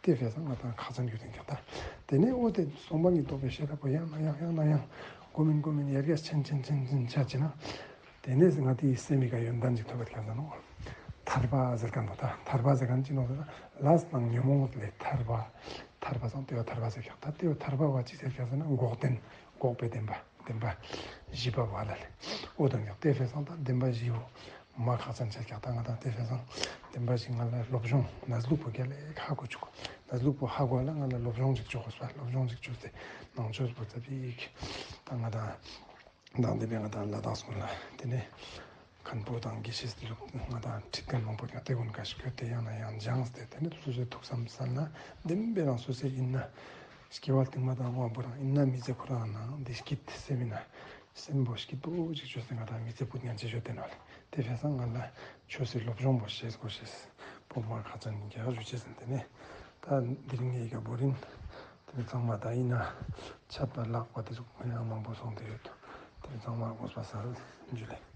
དེ་བས་སང་ང་དང་ཁ་ཚན་རྒྱུ་དེ་ཀྱང་ད། དེ་ནས་འོ་དེ་སྟོང་པ་ཉིད་རྟོགས་པའི་ཤེས་རབ་པོ་ཡང་ན་ཡང་ཡང་ན་ཡང་གོ་མིན་གོ་མིན་ཡར་རྒྱས་ཆེན་ཆེན་ཆེན་ཆེན་ཆ་ཅི་ན། དེ་ནས་ང་དེའི་སེམས་མི་ཀ་ཡོན་ཏན་ཅིག་ཐོབ་པ་ཀྱང་ཟེར་ནོ། ཐར་པ་ཟེར་མཁན་པོ་ད་ཐར་པ་ཟེར་མཁན་ཅི་ནོ་ཟེར་ན་ལས་དང་ཉོན་མོངས་ལས་ཐར་པ། ཐར་པ་སང་དེ་བ་ཐར་པ་ཟེར་ཀྱང་ད་དེ་བ་ཐར་པ་བ་ཅི་ཟེར་ཀྱང་ཟེར་ན་འགོག་བདེན་འགོག་པའི་བདེན་པ། བདེན་པ་བཞི་པ་བ་ལ་ལས། འོ་དང་ཡང་དེ་བས་སང་ད་བདེན་པ་བཞི་བོ་མ་ཁག་ཅན་ཆ་ཀྱག་ད་ང་དང་དེ་བས་སང་བདེན་པ་བཞི་ང་ལ་སློབ་སྦྱོང་ན་ཟུག་པོ་རྒྱལ་ལ་ཧ་གོ་བཅུག་ན་ཟུག་པོ་ཧ་གོ་ལ་ང་ལ་སློབ་སྦྱོང་ཅིག་བཅོ་དགོས་པ་སློབ་སྦྱོང་ཅིག་བཅོས་ཏེ་ནང་ཆོས་པོ་ཙ་པིག་ད་ང་དང་དང་དེ་བས་ང་དང་ལ་དྭགས་སོང་ལ་དེ་ནས་མཁན་པོ་དང་དགེ་བཤེས་ལུགས་ང་དང་ཁྲིད་མཁན་མང་པོ་ཀྱང་དེ་ཀུན་ག་ཞིག་གྱུར་ཏེ་ཡང་ན་ཡང་སྦྱངས་ཏེ་དེ་ནས་སོ་སོའི་ཐུགས་བསམ་གསལ་ན་བདེན་པའི་རང་སོ་སོའི་ཡིན་ན། སྐྱེ་བ་རྟིང་མ་དང་དབང་པོ་རང་ཡིན་ན་མི་ཚེ་ཁོ་རང་ནང་བདེ་སྐྱིད་སེམས་ཡིན་ན་སེམས་པོ་སྐྱིད་པོ་ཅིག་བཅོས་ཏེ་ང་དང་མི་ཚེ་ཕུད་ཉན་ཆེ་ཤོས་དེ་ནོ་ལེ། དེ་བས་སང་ང་ལ་ཆོས་སི་སློབ་སྦྱོང་པོ་བྱེད་དགོས་ཤེས་པོ་མ་ཁ་ཚང་རྒྱག་རུ་བྱེད་ཟིན་དེ་ནས་ད་འདི་རིང་ངའི་ཀ་བོ་རིན་དེ་ཚང་མ་ད་ཡིན་ན་ཆད་པ་ལག་པ་དེ་ཚོ་ཡང་མང་པོ་སོང་དེ་ཡོད་དེ་ཚང་མ་དགོས་པ་ས་འཇུ་ལེ།